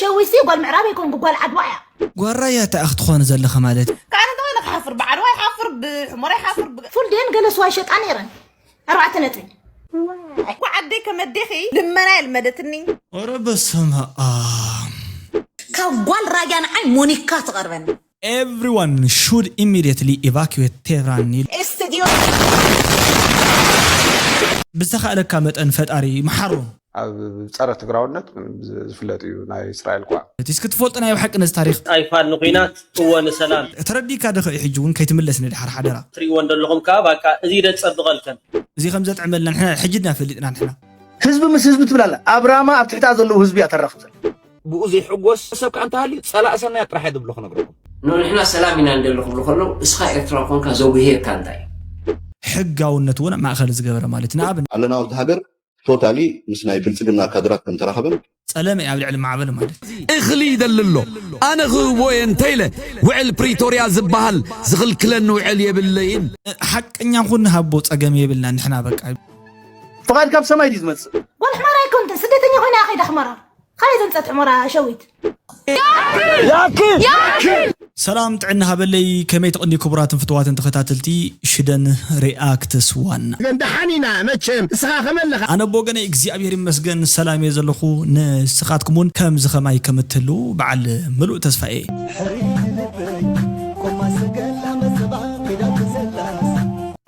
ሸዊሲ ጓል ምዕራብ ኣይኮንኩ፣ ጓል ዓድዋ እያ። ጓራያ እንታይ ክትኾን ዘለኻ ማለት እዩ? ካነ ተኾነ ክሓፍር ብዓድዋ ይሓፍር ብሕሞራ ይሓፍር ብ- ፉል ደን ገለ ስዋ ይሸጣ ነይረን። ኣርባዕተ ነጥቢ። እኳ ዓደይ ከመዴኺ ልመና የልመደትኒ። ኧረ በስመ ኣብ። ካብ ጓል ራያ ንዓይ ሞኒካ ትቐርበኒ። Everyone should immediately evacuate Tehran. Studio. ብዝተኻእለካ መጠን ፈጣሪ መሓሮም። ኣብ ጸረ ትግራውነት ዝፍለጥ እዩ ናይ እስራኤል ቋ እቲ እስኪ ትፈልጡ ናይ ብሓቂ ነዚ ታሪክ ኣይፋል ንኹናት እወ ንሰላም ተረዲካ ዶ ኸ ሕጂ እውን ከይትምለስ ንድሓር ሓደራ ትሪእዎ እንደለኹም ከዓ ባቃ እዚ ደፀብቐልከን እዚ ከም ዘጥዕመልና ንሕና ሕጂ ድና ፈሊጥና ንሕና ህዝቢ ምስ ህዝቢ ትብላለ ኣብ ራማ ኣብ ትሕታ ዘለዉ ህዝቢ እያ ተራኽብ ዘላ ብኡ ዘይሕጎስ ሰብ ከኣ እንተሃልዩ ጸላእ ሰናያት ጥራሕ እየ ዝብሎ ክነግረኩም ኖ ንሕና ሰላም ኢና እንደሎ ክብሉ ከለዉ እስኻ ኤርትራዊ ኮንካ ዘጉህየካ እንታይ እዩ ሕጋውነት እውን ማእኸል ዝገበረ ማለት እዩ። ንኣብነት ኣለና ኣብቲ ሃገር ቶታሊ ምስ ናይ ብልፅግና ካድራት ከም ተራኸበን ፀለመ እዩ ኣብ ልዕሊ ማዕበል ማለት እዩ። እኽሊ ይደሊ ኣሎ ኣነ ክህቦ እየ እንተኢለ ውዕል ፕሪቶርያ ዝበሃል ዝኽልክለኒ ውዕል የብለይን ሓቀኛ ኩን ሃቦ ፀገም የብልና ንሕና በቃ ፍቓድ ካብ ሰማይ ድዩ ዝመፅእ ጓል ሕመራ ኣይኮንትን ስደተኛ ኮይና እያ ከይዳ ሕመራ። ካበይ ዘምፀት ሕመራ ሸዊት? ሰላም ጥዕና ሃበለይ ከመይ ትቕኒ ክቡራትን ፍትዋትን ተኸታተልቲ ሽደን ሪኣክትስ ዋን ግን ደሓን ኢና መቸም ንስኻ ከመለኻ ኣነ ብወገነይ እግዚኣብሔር ይመስገን ሰላም እየ ዘለኹ ንስኻትኩምውን ከምዚ ከማይ ከምትህልዉ በዓል ምሉእ ተስፋ እየ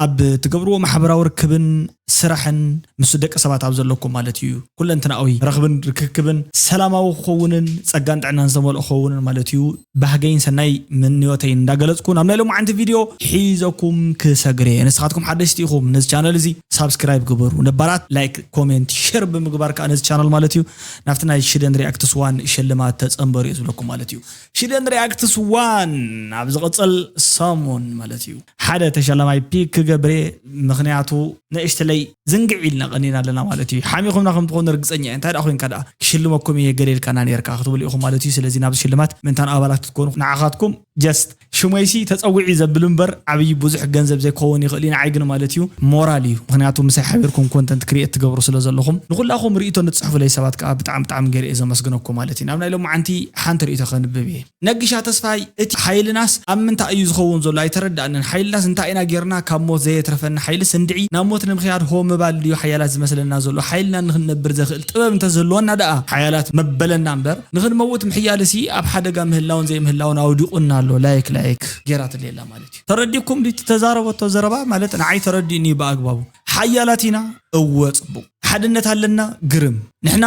ኣብ ትገብርዎ ማሕበራዊ ርክብን ስራሕን ምስ ደቂ ሰባት ኣብ ዘለኩም ማለት እዩ ኩለንትናዊ ረኽብን ርክክብን ሰላማዊ ክኸውንን ጸጋን ጥዕናን ዝተመልኦ ክኸውንን ማለት እዩ ባህገይን ሰናይ ምንዮተይን እንዳገለጽኩ ናብ ናይ ሎማዓንቲ ቪድዮ ሒዘኩም ክሰግር እየ ንስኻትኩም ሓደሽቲ ኢኹም ነዚ ቻነል እዚ ሳብስክራይብ ግበሩ ነባራት ላይክ ኮሜንት ሸር ብምግባር ከዓ ነዚ ቻነል ማለት እዩ ናብቲ ናይ ሽደን ሪኣክትስ ዋን ሽልማት ተጸንበሩ እየ ዝብለኩም ማለት እዩ ሽደን ሪኣክትስ ዋን ኣብ ዝቕጽል ሰሙን ማለት እዩ ሓደ ተሸላማይ ፒክ ክገብር እየ ምኽንያቱ ንእሽትለይ ዝንግዕ ኢልና ቀኒና ኣለና ማለት እዩ ሓሚኹምና ከም ትኾኑ ርግፀኛ እየ እንታይ ደኣ ኮይንካ ደኣ ክሽልመኩም እየ ገለ ኢልካና ነርካ ክትብሉ ኢኹም ማለት እዩ ስለዚ ናብዚ ሽልማት ምንታን ኣባላት ክትኮኑ ንዓኻትኩም ጀስት ሽመይሲ ተፀዊዒ ዘብል እምበር ዓብዪ ብዙሕ ገንዘብ ዘይከውን ይኽእል እዩ ንዓይ ግን ማለት እዩ ሞራል እዩ ምክንያቱ ምሳይ ሓቢርኩም ኮንተንት ክሪኤት ትገብሩ ስለ ዘለኹም ንኩላኹም ርእቶ ንፅሕፉለይ ሰባት ከዓ ብጣዕሚ ብጣዕሚ ገይረ እየ ዘመስግነኩም ማለት እዩ ናብ ናይ ሎማዓንቲ ሓንቲ ርእቶ ከንብብ እየ ነጊሻ ተስፋይ እቲ ሓይልናስ ኣብ ምንታይ እዩ ዝኸውን ዘሎ ኣይተረዳእንን ሓይልናስ እንታይ ኢና ጌርና ካብ ሞት ዘየትረፈና ሓይልስ እንድዒ ናብ ሞት ንምኽያድ ሆ ምባል ድዩ ሓያላት ዝመስለና ዘሎ ሓይልና ንክንነብር ዘኽእል ጥበብ እንተዝህልወና ደኣ ሓያላት መበለና እምበር ንክንመውት ምሕያልሲ ኣብ ሓደጋ ምህላውን ዘይምህላውን ኣውዲቑና ኣሎ ላይክ ላይክ ጌራትለየላ ማለት እዩ ተረዲኩም ድዩ ተዛረበቶ ዘረባ ማለት ንዓይ ተረዲእኒ እዩ ብኣግባቡ ሓያላት ኢና እወ ጽቡቕ ሓድነት ኣለና ግርም ንሕና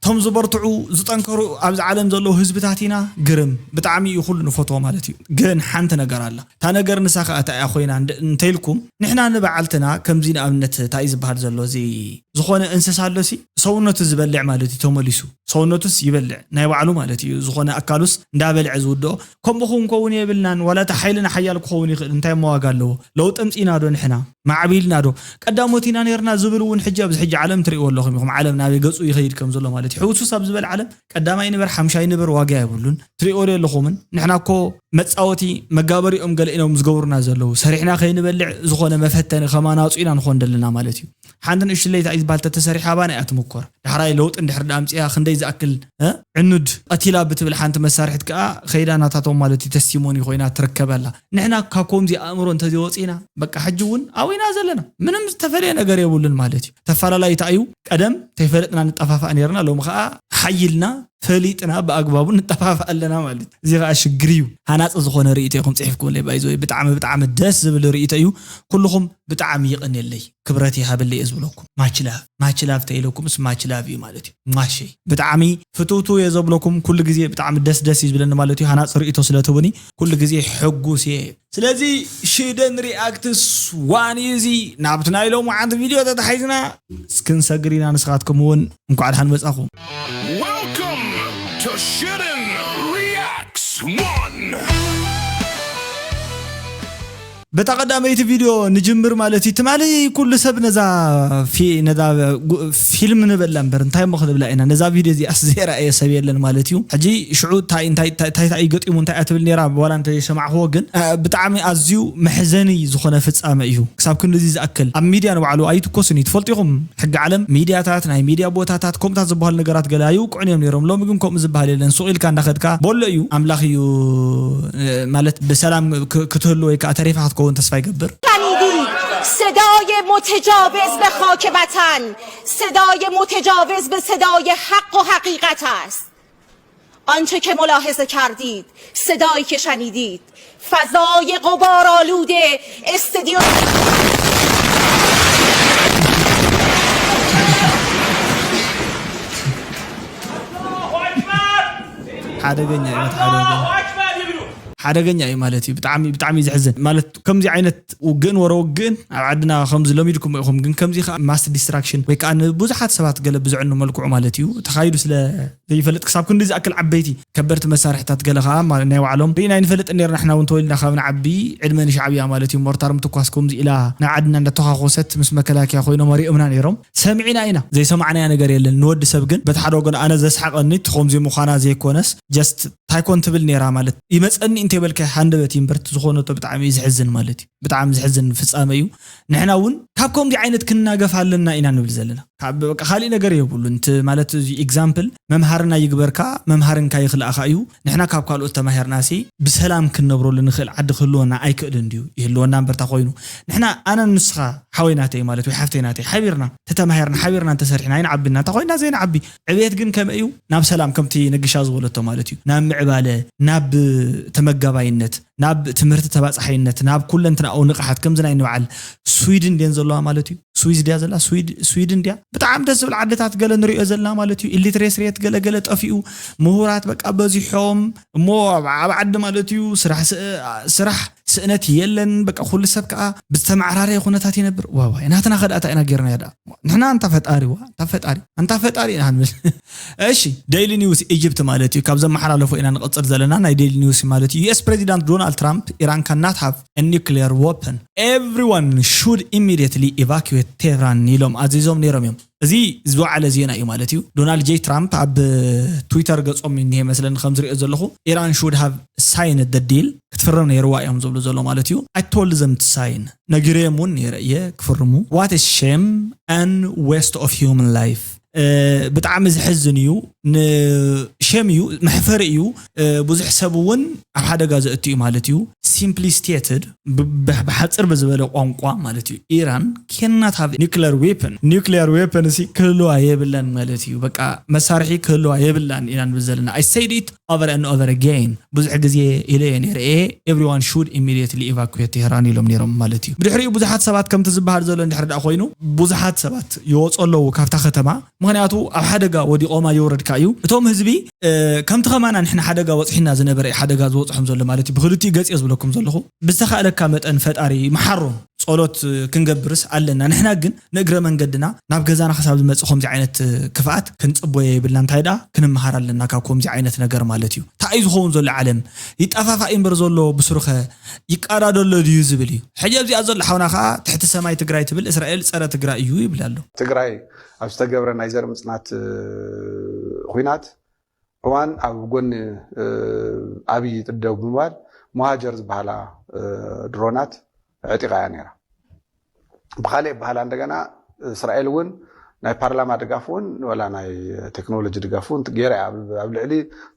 ቶም ዝበርትዑ ዝጠንከሩ ኣብዚ ዓለም ዘለዉ ህዝብታት ኢና ግርም ብጣዕሚ እዩ ኩሉ ንፈትዎ ማለት እዩ ግን ሓንቲ ነገር ኣላ እታ ነገር ንሳ ከዓ እታ እያ ኮይና እንተኢልኩም ንሕና ንበዓልትና ከምዚ ንኣብነት እንታይ ዝበሃል ዘሎ እዚ ዝኾነ እንስሳ ኣሎሲ ሰውነቱ ዝበልዕ ማለት እዩ ተመሊሱ ሰውነቱስ ይበልዕ ናይ ባዕሉ ማለት እዩ ዝኾነ ኣካሉስ እንዳበልዐ ዝውድኦ ከምኡ ክንከውን የብልናን ዋላ እቲ ሓይልና ሓያል ክኸውን ይኽእል እንታይ መዋጋ ኣለዎ ለውጢ ኣምፂና ዶ ንሕና ማዕቢልና ዶ ቀዳሞት ኢና ነርና ዝብል እውን ሕጂ ኣብዚ ሕጂ ዓለም ትርእይዎ ኣለኹም ኢኹም ዓለም ናበይ ገፁ ይኸይድ ከም ዘሎ ማለት እዩ ሕውሱስ ኣብ ዝበል ዓለም ቀዳማይ ንበር ሓምሻይ ንበር ዋጋ የብሉን ትርእይዎ ዶ ኣለኹምን ንሕና እኮ መፃወቲ መጋበሪኦም ገለ ኢኖም ዝገብሩና ዘለዉ ሰሪሕና ከይንበልዕ ዝኾነ መፈተኒ ከማናፁ ኢና ንኾን ዘለና ማለት እዩ ሓንቲ ንእሽትለይ እንታይ ዝበሃል ተተሰሪሓ ኣባና እያ ትምኮር ዳሕራይ ለውጢ እንድሕር ዳምፅያ ክንደይ ዝኣክል ዕኑድ ቀቲላ ብትብል ሓንቲ መሳርሕት ከዓ ከይዳ ናታቶም ማለት እዩ ተስቲሞኒ ኮይና ትርከበላ ንሕና ካብ ከምዚ ኣእምሮ እንተዘይወፂና በቃ ሕጂ እውን ኣዊና ዘለና ምንም ዝተፈለየ ነገር የብሉን ማለት እዩ ተፈላለዩ ተኣዩ ቀደም ተይፈለጥና ንጠፋፋእ ነርና ሎም ከዓ ሓይልና ፈሊጥና ብኣግባቡ ንጠፋፋእ ኣለና ማለት እዚ ከዓ ሽግር እዩ ሃናፂ ዝኾነ ርእቶ ኢኹም ፅሒፍኩምለይ ባይዘወይ ብጣዕሚ ብጣዕሚ ደስ ዝብል ርእቶ እዩ ኩልኹም ብጣዕሚ ይቐንየለይ ክብረት ይሃበለይ እየ ዝብለኩም ማችላቭ ማችላቭ ተኢለኩምስ ማችላቭ እዩ ማለት እዩ ማሸይ ብጣዕሚ ፍትውትው እየ ዘብለኩም ኩሉ ግዜ ብጣዕሚ ደስ ደስ እዩ ዝብለኒ ማለት እዩ ሃናፂ ርእቶ ስለትህቡኒ ኩሉ ግዜ ሕጉስ እየ ስለዚ ሽደን ሪኣክትስ ዋን እዩ እዚ ናብቲ ናይ ሎም ዓንቲ ቪድዮ ተታሒዝና እስክንሰግር ኢና ንስኻትኩም እውን እንኳዕ ድሓን መፃኹም Welcome to Shooting Reacts one. በታ ቀዳመይቲ ቪድዮ ንጅምር ማለት እዩ። ትማሊ ኩሉ ሰብ ነዛ ፊ- ነዛ ጉ- ፊልም ንበላ እምበር እንታይ እሞ ክንብላ ኢና? ነዛ ቪድዮ እዚኣስ ዘይረኣየ ሰብ የለን ማለት እዩ። ሕጂ ሽዑ እንታይ እንታይ እንታይ እንታይ ገጢሙ እንታይ እያ ትብል ነይራ ዋላ እንተ ሰማዕክዎ ግን አ፣ ብጣዕሚ ኣዝዩ መሕዘኒ ዝኾነ ፍጻመ እዩ። ክሳብ ክንድዚ ዝኣክል ኣብ ሚድያ ንባዕሉ ኣይትኮስን እዩ። ትፈልጡ ኢኹም ሕጊ ዓለም ሚድያታት ናይ ሚድያ ቦታታት ከምታት ዝበሃሉ ነገራት ገለ ኣይውቅዑን እዮም ነይሮም። ሎሚ ግን ከምኡ ዝበሃል የለን። ሱቕ ኢልካ እንዳኸድካ በሎ እዩ ኣምላኽ እዩ እ፣ ማለት ብሰላም ክ- ክትህሉ ወይ ከዓ ተሪፋ ክትከውን ተስፋ ይገብር። شنیدید، صدای متجاوز به خاک وطن، صدای متجاوز به صدای حق و حقیقت است. آنچه که ملاحظه کردید، صدایی که شنیدید، فضای غبارآلود استادیوم ሓደገኛ እዩ። ሓደገኛ ሓደገኛ እዩ ማለት እዩ። ብጣዕሚ ብጣዕሚ እዩ ዘሕዝን። ማለት ከምዚ ዓይነት ውግእን ወረ ውግእን ኣብ ዓድና ከምዚ ለሚድኩም ኢኹም፣ ግን ከምዚ ከዓ ማስ ዲስትራክሽን ወይ ከዓ ንብዙሓት ሰባት ገለ ብዝዕኑ መልክዑ ማለት እዩ ተኻይዱ ስለ ዘይፈልጥ ክሳብ ክንዲ ዝኣክል ዓበይቲ ከበድቲ መሳርሕታት ገለ ከዓ ማለት ናይ ባዕሎም ርኢና ኣይንፈልጥን ነርና። ንሕና እውን ተወሊድና ካብ ንዓቢ ዕድመ ንሻዕብያ ማለት እዩ ሞርታር ምትኳስ ከምዚ ኢላ ናይ ዓድና እንዳተኳኮሰት ምስ መከላከያ ኮይኖም ኣሪኦምና ነይሮም። ሰሚዕና ኢና፣ ዘይሰማዕናያ ነገር የለን። ንወዲ ሰብ ግን በቲ ሓደ ወገን ኣነ ዘስሓቐኒ እቲ ከምዚ ምዃና ዘይኮነስ ጀስት እንታይ ኮን ትብል ነይራ ማለት ይመፀኒ እንተይበልካ ሃንደበት ይንበርት ዝኾነቶ ብጣዕሚ እዩ ዘሕዝን ማለት እዩ። ብጣዕሚ ዘሕዝን ፍፃመ እዩ። ንሕና እውን ካብ ከምዚ ዓይነት ክንናገፍ ኣለና ኢና ንብል ዘለና። ካብ በቃ ካሊእ ነገር የብሉ። እንት ማለት እዚ ኤግዛምፕል መምሃርና ይግበርካ መምሃርንካ ይኽልኣኻ እዩ። ንሕና ካብ ካልኦት ተማሂርና ሲ ብሰላም ክንነብረሉ ንኽእል ዓዲ ክህልወና ኣይክእልን ድዩ? ይህልወና እምበርታ ኮይኑ ንሕና ኣነ ንስኻ ሓወይ ናተይ ማለት ወይ ሓፍተይ ናተይ ሓቢርና ተተማሂርና ሓቢርና እንተሰሪሕና ኣይንዓብና እንተ ኮይና ዘይንዓቢ። ዕብየት ግን ከመይ እዩ? ናብ ሰላም ከምቲ ነግሻ ዝበለቶ ማለት እዩ ናብ ምዕባለ ናብ ተመጋባይነት ናብ ትምህርቲ ተባፃሓይነት ናብ ኩለንትናኡ ንቕሓት ከምዚ ናይ ንበዓል ስዊድን ድየን ዘለዋ ማለት እዩ። ስዊዝ ድያ ዘላ ስዊድ- ስዊድን ድያ ብጣዕሚ ደስ ዝብል ዓድታት ገለ ንሪኦ ዘለና ማለት እዩ። ኢሊትሬስ ሬት ገለ ገለ ጠፊኡ ምሁራት በቃ በዚሖም እሞ ኣብ ኣብ ዓዲ ማለት እዩ ስራሕ ስ- ስራሕ ስእነት የለን። በቃ ኩሉ ሰብ ከዓ ብዝተመዓራረየ ኩነታት ይነብር። ዋዋይ ናትና ከዳእታ ኢና ጌርና ያዳ ንሕና እንታ ፈጣሪ ዋ እንታ ፈጣሪ እንታ ፈጣሪ ኢና ንብል። እሺ ዴይሊ ኒውስ ኢጅፕት ማለት እዩ ካብ ዘመሓላለፎ ኢና ንቐፅል ዘለና። ናይ ዴይሊ ኒውስ ማለት እዩ US ፕሬዚዳንት ዶናልድ ትራምፕ ኢራን ካናት ሃቭ ኒክሊየር ወፐን ኤቭሪዋን ሹድ ኢሚዲየትሊ ኢቫኪዌት ቴህራን ኢሎም ኣዚዞም ነይሮም እዮም። እዚ ዝወዓለ ዜና እዩ ማለት እዩ። ዶናልድ ጄይ ትራምፕ ኣብ ትዊተር ገጾም እኒሄ መስለኒ ከም ዝሪኦ ዘለኹ ኢራን ሹድ ሃቭ ሳይን ደ ዲል ክትፍረም ነይርዋ እዮም ዝብሉ ዘሎ ማለት እዩ። I told them to sign ነጊረዮም እውን ነይረ እየ ክፍርሙ። What a shame and waste of human life ብጣዕሚ ዝሕዝን እዩ። ንሸም እዩ መሕፈሪ እዩ። ብዙሕ ሰብ እውን ኣብ ሓደጋ ዘእቱ እዩ ማለት እዩ። Simply stated ብሓፅር ብዝበለ ቋንቋ ማለት እዩ ኢራን cannot have nuclear weapon nuclear weapon ሲ ክህልዋ የብላን ማለት እዩ። በቃ መሳርሒ ክህልዋ የብላን ኢና ንብል ዘለና። I said it over and over again ብዙሕ ግዜ ኢለ እየ ነይረ እየ everyone should immediately evacuate ቴህራን ኢሎም ነይሮም ማለት እዩ። ብድሕሪኡ ብዙሓት ሰባት ከምቲ ዝበሃል ዘሎ እንድሕር ደኣ ኮይኑ ብዙሓት ሰባት ይወፁ ኣለዉ ካብታ ከተማ ምክንያቱ ኣብ ሓደጋ ወዲቖማ ይወረድካ እዩ። እቶም ህዝቢ ከምቲ ከማና ንሕና ሓደጋ ወፅሒና ዝነበረ ሓደጋ ዝወፅሖም ዘሎ ማለት እዩ። ብክልቲኡ ገፅ እየ ዝብለኩም ዘለኹ ብዝተኻእለካ መጠን ፈጣሪ መሓሮም ጸሎት ክንገብርስ ኣለና። ንሕና ግን ንእግረ መንገድና ናብ ገዛና ክሳብ ዝመጽእ ከምዚ ዓይነት ክፍኣት ክንጽቦዮ የብልና። እንታይ ደኣ ክንመሃር ኣለና ካብ ከምዚ ዓይነት ነገር ማለት እዩ። እንታይ እዩ ዝኸውን ዘሎ ዓለም ይጠፋፋእ እምበር ዘሎ ብስሩኸ ይቃዳዶ ኣሎ ድዩ ዝብል እዩ። ሕጂ ኣብዚኣ ዘሎ ሓውና ከዓ ትሕቲ ሰማይ ትግራይ ትብል እስራኤል ጸረ ትግራይ እዩ ይብል ኣሎ። ትግራይ ኣብ ዝተገብረ ናይ ዘር ምጽናት ኹናት እዋን ኣብ ጎኒ ኣብይ ደው ብምባል መሃጀር ዝበሃላ ድሮናት ዕጢቓ እያ ነይራ። ብካልእ በሃላ እንደገና እስራኤል እውን ናይ ፓርላማ ድጋፍ እውን ወላ ናይ ቴክኖሎጂ ድጋፍ እውን ገይራ እያ ኣብ ልዕሊ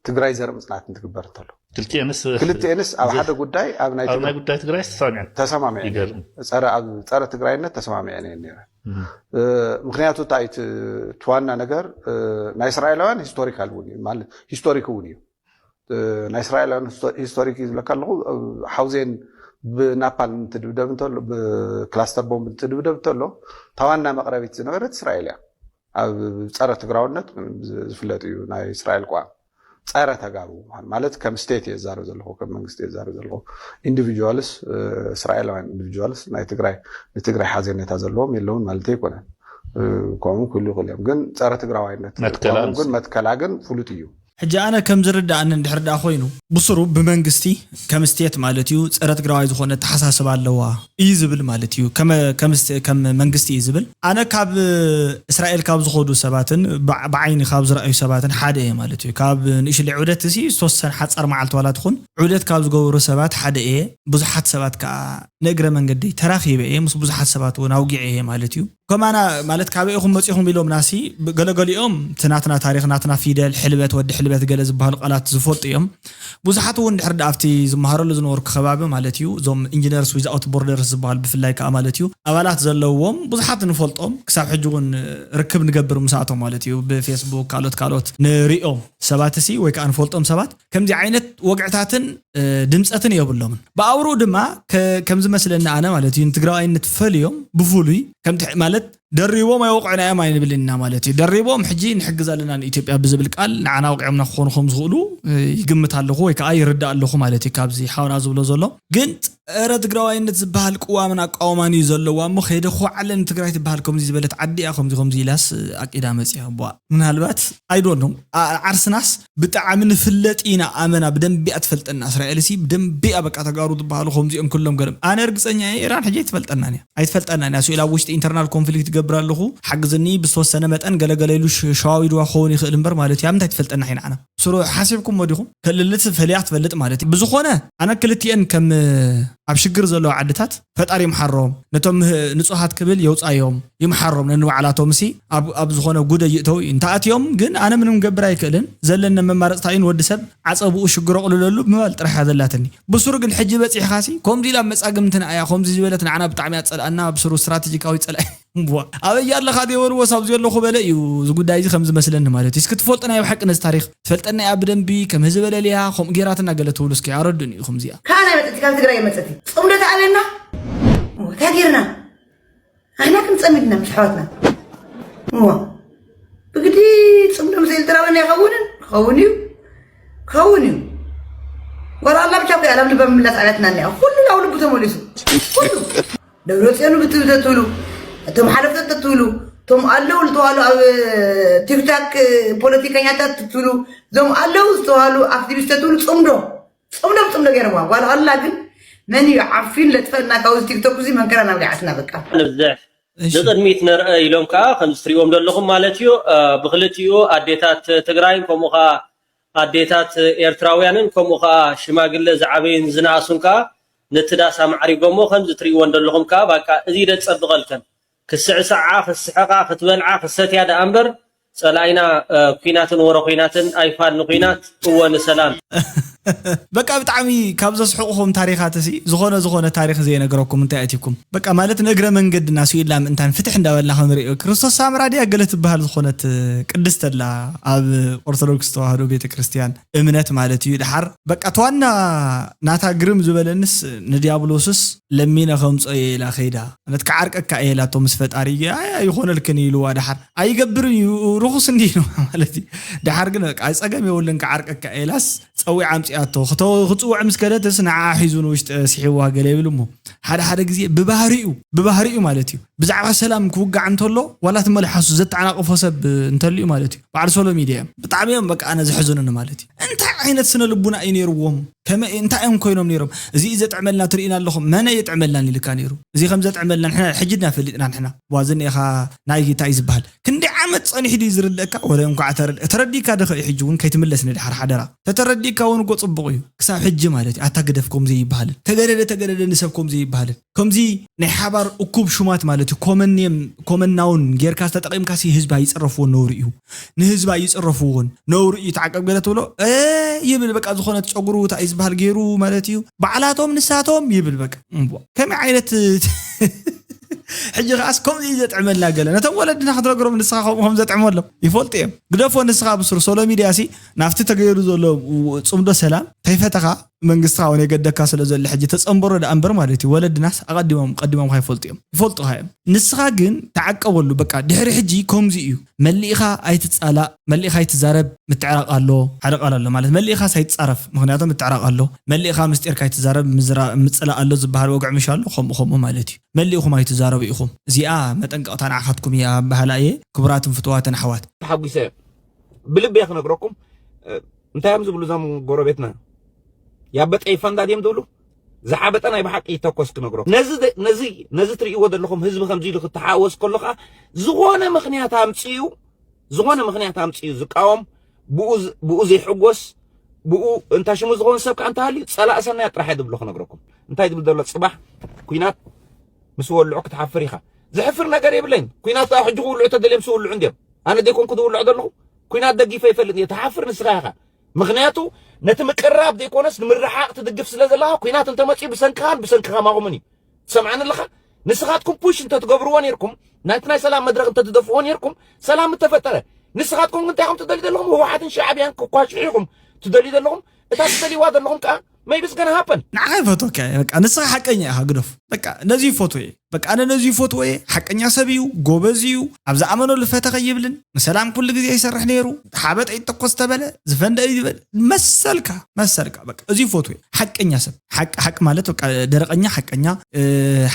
ትግራይ ዘር ምፅናት እንትግበር እንተሎ ክልቲኤንስ ክልቲኤንስ ኣብ ሓደ ጉዳይ ኣብ ናይ ጉዳይ ትግራይ ተሰማሚዐን ተሰማሚዐን ጸረ ትግራይነት ተሰማሚዐን እየን ነይረን። ምክንያቱ እንታይ እቲ ዋና ነገር ናይ እስራኤላውያን ሂስቶሪካል እውን እዩ ማለት ሂስቶሪክ እውን እዩ። ናይ እስራኤላውያን ሂስቶሪክ እዩ ዝብለካ ኣለኹ። ሓውዜን ብናፓል እንትድብደብ እንተሎ ብክላስተር ቦምብ እንትድብደብ እንተሎ ታዋና መቅረቢት ዝነበረት እስራኤል እያ። ኣብ ጸረ ትግራውነት ዝፍለጥ እዩ ናይ እስራኤል ቋም ጸረ ተጋሩ ማለት ከም ስቴት እየ ዝዛረብ ዘለኹ ከም መንግስቲ እየ ዝዛረብ ዘለኹ። ኢንዲቪጁዋልስ እስራኤላውያን ኢንዲቪጁዋልስ ናይ ትግራይ ንትግራይ ሓዘኔታ ዘለዎም የለውን ማለት ኣይኮነን። ከምኡ ክህሉ ይኽእል እዮም ግን ጸረ ትግራዋይነት ግን መትከላ ግን ፍሉጥ እዩ። ሕጂ ኣነ ከም ዝርዳእኒ እንድሕር ደኣ ኮይኑ ብስሩ ብመንግስቲ ከም ስቴት ማለት እዩ ጸረ ትግራዋይ ዝኾነ ኣተሓሳስባ ኣለዋ እዩ ዝብል ማለት እዩ። ከም ከም ስቴ- ከም መንግስቲ እዩ ዝብል። ኣነ ካብ እስራኤል ካብ ዝኾዱ ሰባትን ብዓ- ብዓይኒ ካብ ዝረኣዩ ሰባትን ሓደ እየ ማለት እዩ። ካብ ንእሽለ ዑደት እዚ ዝተወሰነ ሓጻር መዓልቲ ዋላ ትኹን ዑደት ካብ ዝገብሩ ሰባት ሓደ እየ። ብዙሓት ሰባት ከዓ ንእግረ መንገደይ ተራኺበ እየ፣ ምስ ብዙሓት ሰባት እውን ኣውጊዐ እየ ማለት እዩ። ከማና ማለት ካበይ ኢኹም መጺኹም ኢሎም ናሲ ገለገሊኦም እቲ ናትና ታሪኽ ናትና ፊደል ሕልበት ወዲ ሕልበት ገለ ዝበሃሉ ቃላት ዝፈልጡ እዮም። ብዙሓት እውን ድሕር ኣብቲ ዝመሃረሉ ዝነበርኩ ከባቢ ማለት እዩ እዞም ኢንጂነርስ ዊዛውት ቦርደርስ ዝበሃሉ ብፍላይ ከዓ ማለት እዩ ኣባላት ዘለዎም ብዙሓት ንፈልጦም ክሳብ ሕጂ እውን ርክብ ንገብር ምስኣቶም ማለት እዩ ብፌስቡክ ካልኦት ካልኦት ንሪኦም ሰባት ሲ ወይ ከዓ ንፈልጦም ሰባት ከምዚ ዓይነት ወግዕታትን ድምፀትን የብሎምን። ብኣውርኡ ድማ ከምዚ መስለኒ ኣነ ማለት እዩ ንትግራዋይነት ፈልዮም ብፍሉይ ከምቲ ማለት ደሪቦም ኣይወቕዑና እዮም ኣይንብልን ኢና ማለት እዩ። ደሪቦም ሕጂ ንሕግዝ ኣለና ንኢትዮጵያ ብዝብል ቃል ንዓና ወቂዖምና ክኾኑ ከም ዝኽእሉ ይግምት ኣለኹ ወይ ከዓ ይርዳእ ኣለኹ ማለት እዩ። ካብዚ ሓውና ዝብሎ ዘሎ ግን ጸረ ትግራዋይነት ዝበሃል ቅዋምን ኣቃውማን እዩ ዘለዋ እሞ ከይደ ኮዓለ ንትግራይ ትበሃል ከምዚ ዝበለት ዓዲ እያ ከምዚ ከምዚ ኢላስ ኣቂዳ መፅያ ቧ ምናልባት ኣይዶን ዓርስናስ ብጣዕሚ ንፍለጥ ኢና ኣመና ብደንቢ እያ ትፈልጠና እስራኤል ሲ ብደንቢ እያ በቃ ተጋሩ ዝበሃሉ ከምዚኦም ክሎም ገለም ኣነ እርግፀኛ እየ ኢራን ሕጂ ኣይትፈልጠናን እያ ኣይትፈልጠናን እያ ስኢል ኣብ ውሽጢ ኢንተርናል ኮንፍሊክት ገብር ኣለኹ ሓግዝኒ ብዝተወሰነ መጠን ገለገለ ኢሉ ሸዋዊድዋ ክኸውን ይኽእል እምበር ማለት እዩ ኣብ ምንታይ ትፈልጠና ሒንዓና ስሩ ሓሲብኩሞ ዲኹም ክልልት ፈልያ ትፈልጥ ማለት እዩ ብዝኾነ ኣነ ክልቲኤን ከም ኣብ ሽግር ዘለዋ ዓድታት ፈጣሪ ይምሓሮም ነቶም ንጹሃት ክብል የውጻዮም ይምሓሮም ነንባዕላቶም ሲ ኣብ ዝኾነ ጉደ ይእተው እዩ እንተኣትዮም ግን ኣነ ምንም ገብር ኣይክእልን ዘለነ መማረፅታ እዩ ንወዲ ሰብ ዓፀብኡ ሽግሮ ኣቕልለሉ ምባል ጥራሕ እያ ዘላትኒ ብሱሩ ግን ሕጂ በፂሕኻ ሲ ከምዚ ኢላ መፃግምትና እያ ከምዚ ዝበለት ንዓና ብጣዕሚ ኣፀልኣና ብሱሩ ስትራቴጂካዊ ፀላኢ ኣበይ ኣለኻ ደይበልዎ ሳብዚ ኣለኹ በለ እዩ እዚ ጉዳይ እዚ ከም ዝመስለኒ ማለት እዩ እስኪ ትፈልጡ ናይ ብሓቂ ነዚ ታሪኽ ትፈልጠና እያ ብደንቢ ከም ህዝበ ለልያ ከምኡ ጌራትና ገለ ትብሉ እስኪ ኣረዱን እዩ ከምዚኣ ካናይ መፀቲ ካብ ትግራይ መፀቲ ፅምዶ ተኣበና እንታይ ጌርና ኣሕና ክንፀሚድና ምሽ ሓዋትና እዋ ብግዲ ፅምዶ ምስ ኤርትራውያን ኣይኸውንን ክኸውን እዩ ክኸውን እዩ ጓል ኣላ ብቻ ኮይና ናብ ልባ ምምላስ ኣብያትና እኒኣ ኩሉ ናብ ልቡ ተመሊሱ ኩሉ ደብረፅዮን ብትብተትብሉ እቶም ሓለፍተት ተትብሉ እቶም ኣለዉ ዝተባሉ ኣብ ቲክታክ ፖለቲከኛታት ትትብሉ እዞም ኣለዉ ዝተባሉ ኣክቲቪስት ተትብሉ ፅምዶ ፅምዶ ብፅምዶ ገይረዋ ጓል ኣላ ግን መን እዩ ዓፊን ለጥፈና ካብዚ ቲክቶክ እዚ መንከራ ናብ ገዓትና በቃ ንብዝሕ ንቅድሚት ንርአ ኢሎም ከዓ ከምዚ ትሪእዎም ዘለኹም ማለት እዩ ብክልቲኡ ኣዴታት ትግራይን ከምኡ ከዓ ኣዴታት ኤርትራውያንን ከምኡ ከዓ ሽማግለ ዝዓበዩን ዝነኣሱን ከዓ ነቲ ዳስ ኣማዕሪጎሞ ከምዚ ትሪእወን ዘለኹም ከዓ ባቃ እዚ ደፀብቐልከን ክስዕስዓ፣ ክስሕቓ፣ ክትበልዓ፣ ክሰትያ ደኣ እምበር ጸላኢና ኲናትን ወረ ኲናትን ኣይፋል ንኲናት እወ ንሰላም። በቃ ብጣዕሚ ካብ ዘስሕቑኹም ታሪኻት እሲ ዝኾነ ዝኾነ ታሪኽ ዘየነግረኩም እንታይ ኣእቲኩም በቃ ማለት ንእግረ መንገድና ስኢልና ምእንታን ፍትሕ እንዳበልና ክንሪኦ ክርስቶስ ሳምራ ድያ ገለ ትበሃል ዝኾነት ቅድስት ኣላ ኣብ ኦርቶዶክስ ተዋህዶ ቤተ ክርስቲያን እምነት ማለት እዩ። ደሓር በቃ እቲ ዋና ናታ ግርም ዝበለንስ ንዲያብሎስስ ለሚነ ከምፅኦ እየ ኢላ ከይዳ ማለት ክዓርቀካ እየ ኢላቶ ምስ ፈጣሪ ኣይ ኣይኾነልክን ኢልዋ። ደሓር ኣይገብርን እዩ ርኹስ እንዲ ኢልዋ ማለት እዩ። ደሓር ግን በቃ ፀገም የብሉን ክዓርቀካ እየ ኢላስ ፀዊዓ ኣምፅኣቶ ክተ- ክፅውዕ ምስ ከደትስ ንዓ ሒዙ ንውሽጢ ስሒዋ ገለ ይብል እሞ ሓደ ሓደ ግዜ ብባህሪኡ ብባህሪኡ ማለት እዩ ብዛዕባ ሰላም ክውጋዕ እንተሎ ዋላ እቲ መልሓሱ ዘተዓናቕፎ ሰብ እንተልዩ ማለት እዩ በዓል ሶሎ ሚድያ እዮም። ብጣዕሚ እዮም በቃ ኣነ ዘሕዝኑኒ ማለት እዩ። እንታይ ዓይነት ስነ ልቡና እዩ ነይርዎም? ከመይ እንታይ እዮም ኮይኖም ነይሮም? እዚ እዩ ዘጥዕመልና ትርእይና ኣለኹም። መነ የጥዕመልናን ኢልካ ነይሩ። እዚ ከም ዘጥዕመልና ንሕና ሕጂ ድና ፈሊጥና ንሕና። ዋዚ እኒኤኻ ናይ እንታይ እዩ ዝበሃል? ክንደይ ዓመት ጸኒሑ ድዩ ዝርድእካ? ወለ እንኳዕ ተረድ- ተረዲእካ ዶ ኸ እዩ ሕጂ እውን ከይትምለስ ንድሓር ሓደራ። ተተረዲእካ እውን እኮ ጽቡቕ እዩ። ክሳብ ሕጂ ማለት እዩ ኣታ ግደፍ ከምዚ ይበሃልን ተገደደ ተገደደ ንሰብ ከምዚ ይበሃልን ከምዚ ናይ ሓባር እኩብ ሹማት ማለት እዩ ኮመን ኔም ኮመን ናውን ጌርካ ዝተጠቂምካ ሲ ህዝቢ ኣይፅረፍዎን ነውሪ እዩ ንህዝቢ ኣይፅረፍዎን ነውሪ እዩ ተዓቀብ ገለ ትብሎ እ ይብል በቃ ዝኾነት ጨጉሩ እንታይ እዩ ዝበሃል ገይሩ ማለት እዩ ባዕላቶም ንሳቶም ይብል በቃ እምቧ ከመይ ዓይነት ሕጂ ከዓስ ከምኡ እዩ ዘጥዕመልና ገለ ነቶም ወለድና ክትነግሮም ንስኻ ከምኡ ከም ዘጥዕመሎም ይፈልጡ እዮም ግደፎ ንስኻ ብስሩ ሶሎ ሚድያ ሲ ናብቲ ተገይሩ ዘሎ ፅምዶ ሰላም ከይፈተኻ መንግስትኻ እውን የገደካ ስለ ዘሎ ሕጂ ተፀንበሮ ደኣ እምበር ማለት እዩ ወለድናስ ኣቐዲሞም ቀዲሞም ከይፈልጡ እዮም ይፈልጡኻ እዮም ንስኻ ግን ተዓቀበሉ በቃ ድሕሪ ሕጂ ከምዚ እዩ መሊእኻ ኣይትፃላእ መሊእኻ ኣይትዛረብ ምትዕራቕ ኣሎ ሓደ ቃል ኣሎ ማለት መሊእኻስ ኣይትፃረፍ ምክንያቱ ምትዕራቕ ኣሎ መሊእኻ ምስጢርካ ኣይትዛረብ ምፅላእ ኣሎ ዝበሃል ወግዒ ምሽ ኣሎ ከምኡ ከምኡ ማለት እዩ መሊእኹም ኣይትዛረቡ ኢኹም እዚኣ መጠንቀቕታ ንዓኻትኩም እያ በሃላ እየ ክቡራትን ፍትዋትን ኣሕዋት ተሓጒሰ ብልቢ እየ ክነግረኩም እንታይ እዮም ዝብሉ እዞም ጎረቤትና? ያበጠ ይፈንዳ ድዮም ዝብሉ? ዝሓበጠ ናይ ብሓቂ ይተኮስ ክነግሮ። ነዚ ደ- ነዚ ነዚ ትርእይዎ ዘለኹም ህዝቢ ከምዚ ኢሉ ክተሓወስ ከሎ ከዓ ዝኾነ ምኽንያት ኣምፅኡ ዝኾነ ምኽንያት ኣምፅኡ ዝቃወም ብኡ ዝ- ብኡ ዘይሕጎስ ብኡ እንታ ሽሙ ዝኾነ ሰብ ከዓ እንተሃልዩ ፀላእ ሰናይ ጥራሕ እየ ዝብሎ ክነግረኩም። እንታይ ዝብል ዘሎ ፅባሕ ኩናት ምስ ወልዑ ክትሓፍር ኢኻ። ዝሕፍር ነገር የብለይን። ኩናት ከዓ ሕጂ ክውልዑ ተደልዮም ምስ ውልዑ እንድዮም። ኣነ ዘይኮንኩ ዝውልዑ ዘለኹ ኩናት ደጊፈ ይፈልጥ እየ። ትሓፍር ንስኻ ኢኻ። ምኽንያቱ ነቲ ምቅርራብ ዘይኮነስ ንምርሓቕ ትድግፍ ስለ ዘለኻ ኩናት እንተመፅኡ ብሰንክኻን ብሰንክኻ ማቑምን እዩ። ትሰምዓኒ ኣለኻ? ንስኻትኩም ፑሽ እንተትገብርዎ ነይርኩም ናይቲ ናይ ሰላም መድረኽ እንተትደፍዎ ነይርኩም ሰላም ምተፈጠረ። ንስኻትኩም ግን እንታይ ኢኹም ትደልዩ ዘለኹም? ህወሓትን ሻዕብያን ክኳሽሑ ኢኹም ትደልዩ ዘለኹም። እታ ትደልይዋ ዘለኹም ከዓ maybe it's gonna happen። ንዓኻ ይፈትወካ እየ። በቃ ንስኻ ሓቀኛ ኢኻ ግደፍ። በቃ ነዚ ይፈትዎ እየ። በቃ ኣነ ነዚ ይፈትዎ እየ። ሓቀኛ ሰብ እዩ፣ ጎበዝ እዩ። ኣብ ዝኣመነሉ ፈተኸ ይብልን ንሰላም ኩሉ ግዜ ይሰርሕ ነይሩ። ሓበጥ ይተኮስ ተበለ ዝፈንደ እዩ ይበል መሰልካ መሰልካ። በቃ እዚ ይፈትዎ እየ። ሓቀኛ ሰብ ሓቂ ሓቂ ማለት በቃ ደረቐኛ ሓቀኛ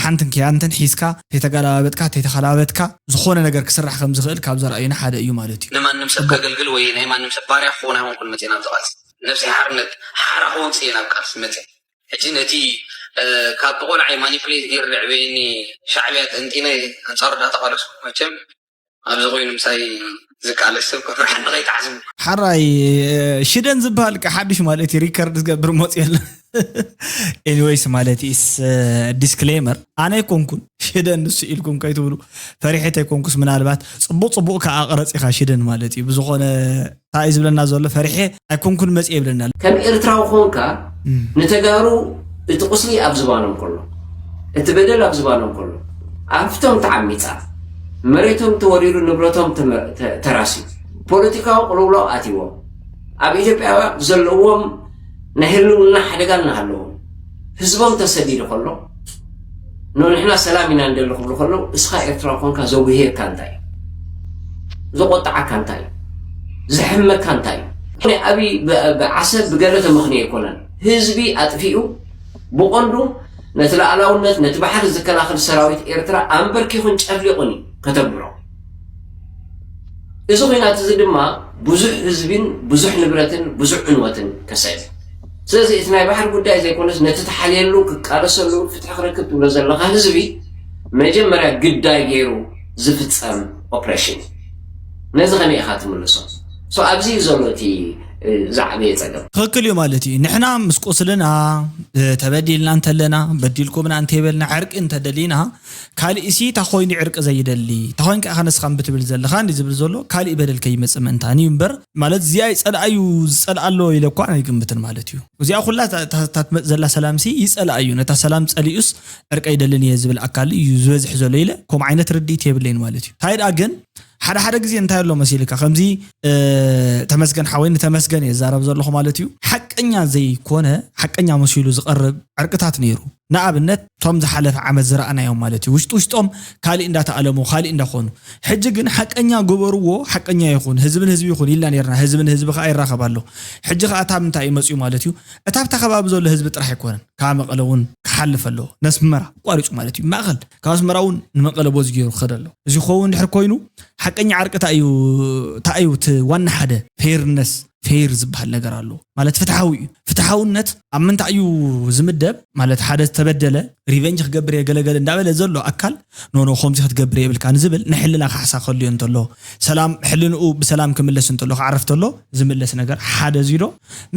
ሓንትን ክያንትን ሒዝካ ተይተገላባበጥካ ተይተኸላበጥካ ዝኾነ ነገር ክስራሕ ከም ዝኽእል ካብ ዘርኣዩና ሓደ እዩ ማለት እዩ። ንማንም ሰብ ከገልግል ወይ ናይ ማንም ሰብ ባርያ ክኸውን ኣይኮንኩን መፅእ ናብ ዝቃልስ ነብሰይ ሓርነት ሓራ ክወፅእ እየ ናብ ቃልሲ መፅእ። ሕጂ ነቲ ካብ ብቆልዓይ ማኒፕሌት ገይሩ ዘዕበየኒ ሻዕብያ ጠንጢነ ኣንፃሩ እንዳተቃለስኩ መቸም ኣብዚ ኮይኑ ምሳይ ዝቃለስ ሰብ ከፍርሓኒ ከይትሓስቡ። ሓራይ ሽደን ዝበሃል ቃ ሓድሽ ማለት እዩ ሪከርድ ዝገብር መፅኡ የለ። Anyways ማለት is disclaimer ኣነ ኣይኮንኩን ሽደን ንሱ ኢልኩም ከይትብሉ ፈሪሐ ተይኮንኩስ ምናልባት ፅቡቅ ፅቡቅ ከዓ ቅረፂ ኢኻ ሽደን ማለት እዩ ብዝኾነ እንታይ እዩ ዝብለና ዘሎ ፈሪሐ ኣይኮንኩን መፅእ ይብለና ኣሎ። ከም ኤርትራዊ ኮንካ ንተጋሩ እቲ ቁስሊ ኣብ ዝባኖም ከሎ እቲ በደል ኣብ ዝባኖም ከሎ ሃፍቶም ተዓሚፃ መሬቶም ተወሪሩ ንብረቶም ተራስዩ ፖለቲካዊ ቅልውላው ኣትይዎም ኣብ ኢትዮጵያ ዘለዎም ናይ ህልውና ሓደጋ እናሃለዎም ህዝቦም ተሰዲዱ ከሎ ኖ ንሕና ሰላም ኢና እንደሊ ክብሉ ከለዉ እስኻ ኤርትራዊ ኮንካ ዘጉህየካ እንታይ እዩ? ዘቆጣዓካ እንታይ እዩ? ዘሕመካ እንታይ እዩ? ናይ ኣብይ ብዓሰብ ብገለ ተመኽንዮ ኣይኮነን። ህዝቢ ኣጥፊኡ ብቐንዱ ነቲ ሉዓላውነት ነቲ ባሕሪ ዝከላኸል ሰራዊት ኤርትራ ኣንበርኪኹን ጨፍሊቑን እዩ ከተግብሮ። እዚ ኹናት እዚ ድማ ብዙሕ ህዝቢን ብዙሕ ንብረትን ብዙሕ ዕንወትን ከስዕብ እዩ። ስለዚ እቲ ናይ ባሕሪ ጉዳይ ዘይኮነስ ነቲ ትሓልየሉ ክቃለሰሉ ፍትሒ ክረክብ ትብሎ ዘለኻ ህዝቢ መጀመርያ ግዳይ ገይሩ ዝፍፀም ኦፕሬሽን እዩ። ነዚ ከመይ ኢኻ ትምልሶ? ሶ ኣብዚ እዩ ዘሎ እቲ ዝዓበየ ፀገም። ትኽክል እዩ ማለት እዩ። ንሕና ምስ ቁስልና ተበዲልና እንተለና በዲልኩምና እንተይበልና ዕርቂ እንተደሊና ካሊእ ሲ እታ ኮይኑ ዕርቂ ዘይደሊ እታ ኮይንካ ኢኻ ንስኻ ብትብል ዘለኻ እንዲ ዝብል ዘሎ ካሊእ በደል ከይመፅእ ምእንታን እዩ እምበር ማለት እዚኣ ይፀልኣዩ ዝፀልኣሎ ኢለ እኳ ኣይግምትን ማለት እዩ። እዚኣ ኩላ እታ ትመፅ ዘላ ሰላምሲ ይፀልኣዩ ነታ ሰላም ፀሊኡስ ዕርቂ ኣይደልን እየ ዝብል ኣካል እዩ ዝበዝሕ ዘሎ ኢለ ከምኡ ዓይነት ርድኢት የብለይን ማለት እዩ። እንታይ ደኣ ግን ሓደ ሓደ ግዜ እንታይ ኣሎ መሲልካ ከምዚ ተመስገን ሓወይ ንተመስገን እየ ዝዛረብ ዘለኹ ማለት እዩ። ሓቀኛ ዘይኮነ ሓቀኛ መሲሉ ዝቐርብ ዕርቅታት ነይሩ። ንኣብነት እቶም ዝሓለፈ ዓመት ዝረኣናዮም ማለት እዩ ውሽጢ ውሽጦም ካሊእ እንዳተኣለሙ ካሊእ እንዳኾኑ ሕጂ ግን ሓቀኛ ግበርዎ ሓቀኛ ይኹን ህዝቢ ንህዝቢ ይኹን ኢልና ነርና ህዝቢ ንህዝቢ ከዓ ይራኸብ ኣሎ። ሕጂ ከዓ እታ ምንታይ እዩ መፅኡ ማለት እዩ እታ ኣብታ ከባቢ ዘሎ ህዝቢ ጥራሕ ኣይኮነን ካብ መቐለ እውን ክሓልፍ ኣለዎ ነስመራ ኣቋሪፁ ማለት እዩ ማእኸል ካብ ኣስመራ እውን ንመቐለ ቦዚ ገይሩ ክኸድ ኣለዎ። እዚ ክኸውን ድሕር ኮይኑ ሓቀኛ ዓርቂ እንታይ እዩ እንታይ እዩ እቲ ዋና ሓደ ፌርነስ ፌር ዝበሃል ነገር ኣሎ ማለት ፍትሓዊ እዩ። ፍትሓውነት ኣብ ምንታይ እዩ ዝምደብ ማለት ሓደ ዝተበደለ ሪቨንጅ ክገብር እየ ገለገለ እንዳበለ ዘሎ ኣካል ኖኖ ከምዚ ክትገብር የብልካ ንዝብል ናይ ሕልና ካሕሳ ከልዮ እንተሎ ሰላም ሕልንኡ ብሰላም ክምለስ እንተሎ ክዓርፍ ተሎ ዝምለስ ነገር ሓደ እዚ ዶ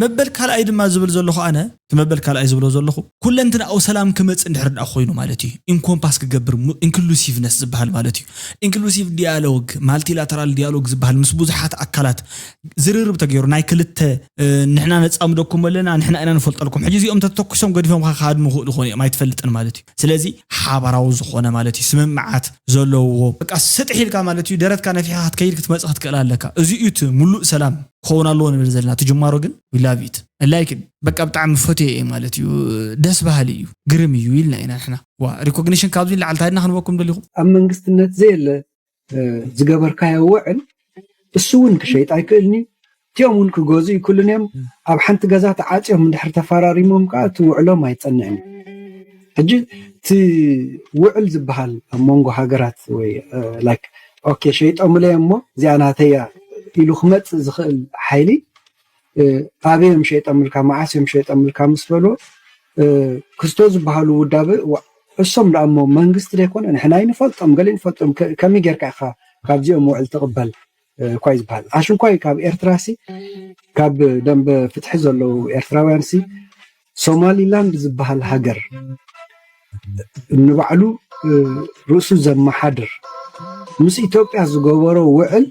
መበል ካልኣይ ድማ ዝብል ዘለኹ ኣነ እቲ መበል ካልኣይ ዝብሎ ዘለኹ ኩለንትናኡ ሰላም ክመፅእ እንድሕር ደኣ ኮይኑ ማለት እዩ ኢንኮምፓስ ክገብር ኢንክሉሲቭነስ ዝበሃል ማለት እዩ። ኢንክሉሲቭ ዲያሎግ ማልቲላተራል ዲያሎግ ዝበሃል ምስ ብዙሓት ኣካላት ዝርርብ ተገይሩ ናይ ክልተ ንሕና ነፃምደኩም ኣለና ንሕና ኢና ንፈልጠልኩም ሕጂ እዚኦም ተተኩሶም ገዲፎም ክሃድሙ ክኽእሉ ይኾኑ እዮም ኣይትፈልጥን ማለት እዩ። ስለዚ ሓባራዊ ዝኾነ ማለት እዩ ስምምዓት ዘለውዎ በቃ ስጥሕ ኢልካ ማለት እዩ ደረትካ ነፊሕካ ክትከይድ ክትመፅእ ክትክእል ኣለካ። እዚ እዩ እቲ ሙሉእ ሰላም ክኸውን ኣለዎ ንብል ዘለና እቲ ጅማሮ ግን we love it like በቃ ብጣዕሚ ፈትየ እየ ማለት እዩ። ደስ በሃሊ እዩ ግርም እዩ ኢልና ኢና ንሕና ዋ ሪኮግኒሽን ካብዚ ንላዕሊ ታድና ክንበኩም ደሊኹም ኣብ መንግስትነት ዘየለ ዝገበርካዮ ውዕል እሱ እውን ክሸይጥ ኣይክእልን እዩ። እቲኦም እውን ክገዙ ይክእሉን እዮም። ኣብ ሓንቲ ገዛ ተዓፅዮም እንድሕር ተፈራሪሞም ከዓ እቲ ውዕሎም ኣይፀንዕን እዩ። ሕጂ እቲ ውዕል ዝበሃል ኣብ መንጎ ሃገራት ወይ like okay ሸይጦምለይ እሞ እዚኣ ናተይ እያ ኢሉ ክመፅእ ዝኽእል ሓይሊ ኣበይ እዮም ሸይጠምልካ፣ መዓስ እዮም ሸይጠምልካ ምስ በልዎ፣ ክስቶ ዝበሃሉ ውዳበ እሶም ደኣ እሞ መንግስቲ ደይኮነ ንሕና ይንፈልጦም፣ ገለ ይንፈልጦም፣ ከመይ ጌርካ ኢኻ ካብዚኦም ውዕል ትቕበል? እኳይ ዝበሃል ኣሽንኳይ ካብ ኤርትራ ሲ፣ ካብ ደንበ ፍትሒ ዘለዉ ኤርትራውያን ሲ፣ ሶማሊላንድ ዝበሃል ሃገር ንባዕሉ ርእሱ ዘመሓድር ምስ ኢትዮጵያ ዝገበሮ ውዕል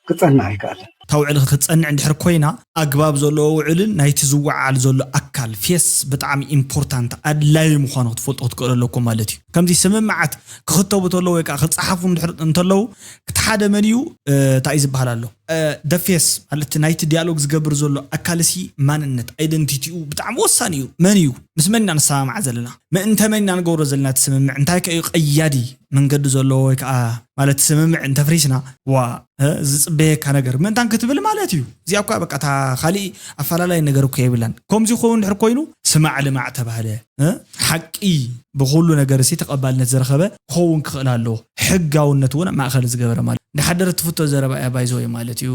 ክጸንዕ ኣይከኣለን። እታ ውዕል ክትጸንዕ እንድሕር ኮይና፣ ኣግባብ ዘለዎ ውዕልን ናይቲ ዝወዓል ዘሎ ኣካል ፌስ ብጣዕሚ ኢምፖርታንት ኣድላዪ ምዃኑ ክትፈልጡ ክትክእሉ ኣለኩም ማለት እዩ። ከምዚ ስምምዓት ክኽተቡ ተለዉ ወይ ከዓ ክፀሓፉ እንተለዉ፣ እቲ ሓደ መን እዩ? እንታይ እዩ ዝበሃል ኣሎ? ደፌስ ማለት ናይቲ ዲያሎግ ዝገብር ዘሎ ኣካልሲ ማንነት፣ ኣይደንቲቲኡ ብጣዕሚ ወሳኒ እዩ። መን እዩ? ምስ መን ኢና ንሰማማዕ ዘለና? ምእንተ መን ኢና ንገብሮ ዘለና እቲ ስምምዕ? እንታይ ከ እዩ ቀያዲ መንገዲ ዘለዎ? ወይ ከዓ ማለት ስምምዕ እንተፍሪስና ዋ ዝፅበየካ ነገር ምእንታን ክትብል ማለት እዩ። እዚኣ እኳ በቃ እታ ካሊእ ኣፈላላይ ነገር እኮ የብላን። ከምዚ ክኸውን ድሕር ኮይኑ ስማዕ ልማዕ ተባህለ፣ ሓቂ ብኩሉ ነገር ሲ ተቐባልነት ዝረኸበ ክኸውን ክኽእል ኣለዎ። ሕጋውነት እውን ማእኸል ዝገበረ ማለት እንድሓደር ትፍቶ ዘረባ እያ ባይዘወይ ማለት እዩ።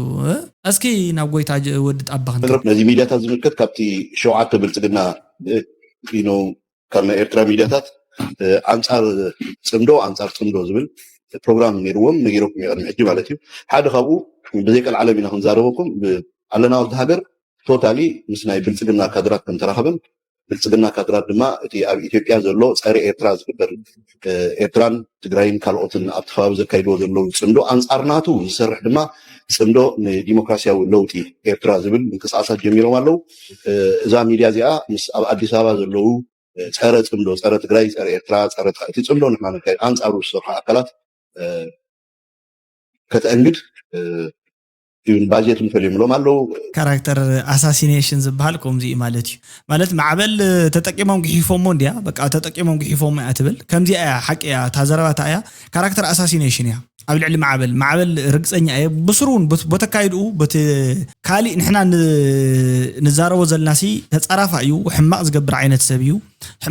እስኪ ናብ ጎይታ ወዲ ጣባ ክንከ ነዚ ሚዲያታት ዝምልከት ካብቲ ሸውዓተ ብልፅግና ካብ ናይ ኤርትራ ሚዲያታት ኣንፃር ፅምዶ ኣንፃር ፅምዶ ዝብል ፕሮግራም ነይርዎም ነጊሮኩም ይቐድሚ ሕጂ ማለት እዩ። ሓደ ካብኡ ብዘይቀልዓለም ኢና ክንዛረበኩም ኣለና ኣብዚ ሃገር ቶታሊ ምስ ናይ ብልፅግና ካድራት ከምተራኸበን ብልፅግና ካድራት ድማ እቲ ኣብ ኢትዮጵያ ዘሎ ፀረ ኤርትራ ዝግበር ኤርትራን ትግራይን ካልኦትን ኣብቲ ከባቢ ዘካይድዎ ዘለዉ ፅምዶ ኣንፃር ናቱ ዝሰርሕ ድማ ፅምዶ ንዲሞክራሲያዊ ለውጢ ኤርትራ ዝብል ምንቅስቃሳት ጀሚሮም ኣለዉ። እዛ ሚድያ እዚኣ ምስ ኣብ ኣዲስ ኣበባ ዘለዉ ፀረ ፅምዶ፣ ፀረ ትግራይ፣ ፀረ ኤርትራ፣ ፀረ እቲ ፅምዶ ንሕና ነካይድ ኣንፃሩ ዝሰርሑ ኣካላት ከተእንግድ ባጀት ንፈልዮም ኣለዉ። ካራክተር ኣሳሲኔሽን ዝበሃል ከምዚ እዩ ማለት እዩ። ማለት ማዕበል ተጠቂሞም ግሒፎሞ እንዲያ፣ በቃ ተጠቂሞም ግሒፎሞ እያ ትብል። ከምዚኣ እያ ሓቂ እያ፣ እታ ዘረባታ እያ። ካራክተር ኣሳሲኔሽን እያ። ኣብ ልዕሊ ማዕበል ማዕበል ርግፀኛ እየ ብስሩ እውን በተካይድኡ በቲ ካሊእ ንሕና ንዛረቦ ዘለናሲ ተፃራፋ እዩ። ሕማቕ ዝገብር ዓይነት ሰብ እዩ።